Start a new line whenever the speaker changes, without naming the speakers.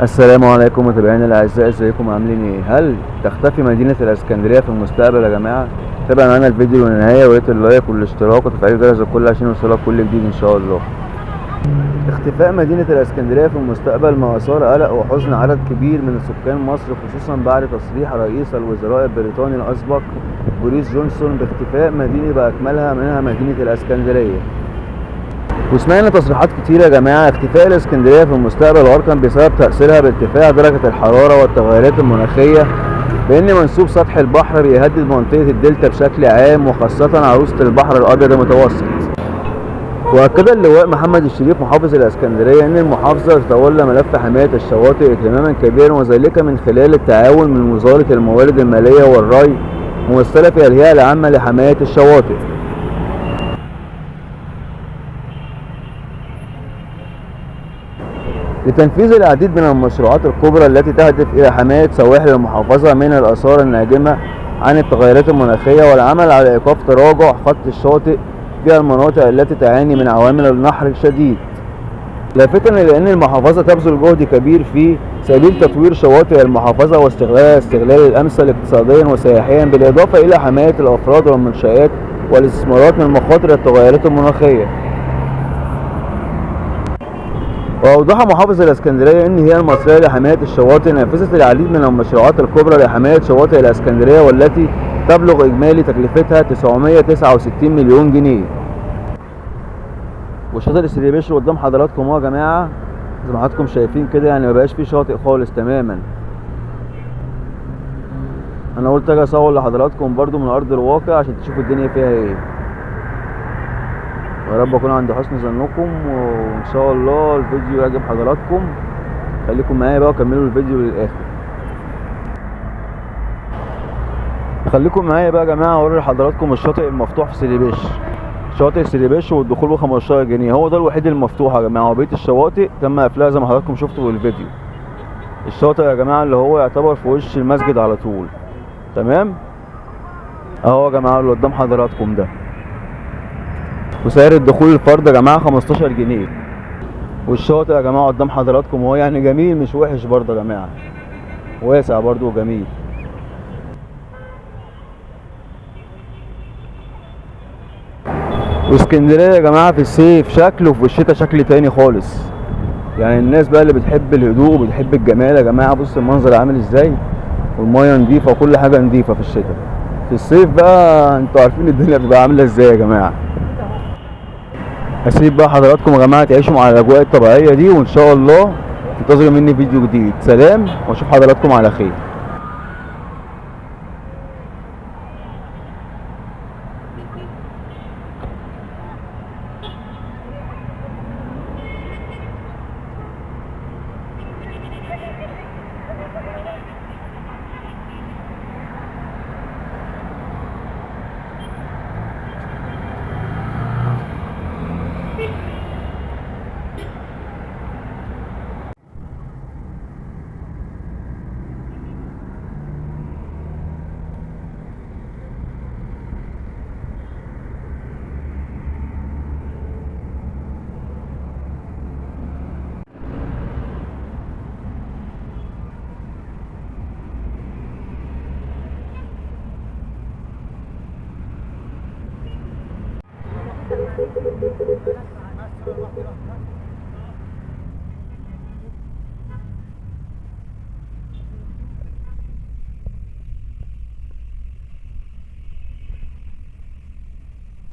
السلام عليكم متابعينا الاعزاء، ازيكم عاملين ايه؟ هل تختفي مدينة الاسكندرية في المستقبل يا جماعة؟ تابع معانا الفيديو للنهاية، ويا ريت ال like والاشتراك وتفعيل جرس الكل عشان يوصلك كل جديد ان شاء الله. اختفاء مدينة الاسكندرية في المستقبل ما اثار قلق وحزن عدد كبير من سكان مصر، خصوصا بعد تصريح رئيس الوزراء البريطاني الاسبق بوريس جونسون باختفاء مدينة باكملها منها مدينة الاسكندرية. وسمعنا تصريحات كتير يا جماعة اختفاء الاسكندرية في المستقبل غرقا بسبب تأثيرها بارتفاع درجة الحرارة والتغيرات المناخية، بأن منسوب سطح البحر بيهدد منطقة الدلتا بشكل عام وخاصة عروسة البحر الأبيض المتوسط. وأكد اللواء محمد الشريف محافظ الاسكندرية أن المحافظة تتولى ملف حماية الشواطئ اهتماما كبيرا، وذلك من خلال التعاون من وزارة الموارد المالية والري ممثلة في الهيئة العامة لحماية الشواطئ. لتنفيذ العديد من المشروعات الكبرى التي تهدف إلى حماية سواحل المحافظة من الآثار الناجمة عن التغيرات المناخية، والعمل على إيقاف تراجع خط الشاطئ في المناطق التي تعاني من عوامل النحر الشديد. لافتا إلى أن المحافظة تبذل جهد كبير في سبيل تطوير شواطئ المحافظة واستغلالها استغلال الأمثل اقتصاديا وسياحيا، بالإضافة إلى حماية الأفراد والمنشآت والاستثمارات من مخاطر التغيرات المناخية. وأوضح محافظ الإسكندرية أن الهيئة المصرية لحماية الشواطئ نفذت العديد من المشروعات الكبرى لحماية شواطئ الإسكندرية، والتي تبلغ إجمالي تكلفتها 969 مليون جنيه. وشاطئ سيدي بشر قدام حضراتكم اهو يا جماعة، زي ما حضراتكم شايفين كده، يعني ما بقاش فيه شاطئ خالص تماما. أنا قلت أجي أصور لحضراتكم برضو من أرض الواقع عشان تشوفوا الدنيا فيها إيه. ويا رب اكون عند حسن ظنكم، وان شاء الله الفيديو يعجب حضراتكم. خليكم معايا بقى وكملوا الفيديو للاخر. خليكم معايا بقى يا جماعة اوري لحضراتكم الشاطئ المفتوح في سيدي بشر. شاطئ سيدي بشر والدخول ب 15 جنيه، هو ده الوحيد المفتوح يا جماعة، وبقية الشواطئ تم قفلها زي ما حضراتكم شفتوا في الفيديو. الشاطئ يا جماعة اللي هو يعتبر في وش المسجد على طول، تمام؟ اهو يا جماعة اللي قدام حضراتكم ده. وسعر الدخول الفرد يا جماعة 15 جنيه. والشاطئ يا جماعة قدام حضراتكم هو يعني جميل، مش وحش برضه يا جماعة، واسع برضه وجميل. واسكندريه يا جماعة في الصيف شكله وفي الشتاء شكل تاني خالص. يعني الناس بقى اللي بتحب الهدوء وبتحب الجمال يا جماعة، بص المنظر عامل ازاي، والمية نظيفة وكل حاجة نظيفة في الشتاء. في الصيف بقى انتوا عارفين الدنيا بتبقى عامله ازاي يا جماعة. هسيب بقى حضراتكم يا جماعة تعيشوا مع الاجواء الطبيعية دي، وان شاء الله تنتظروا مني فيديو جديد. سلام، واشوف حضراتكم على خير.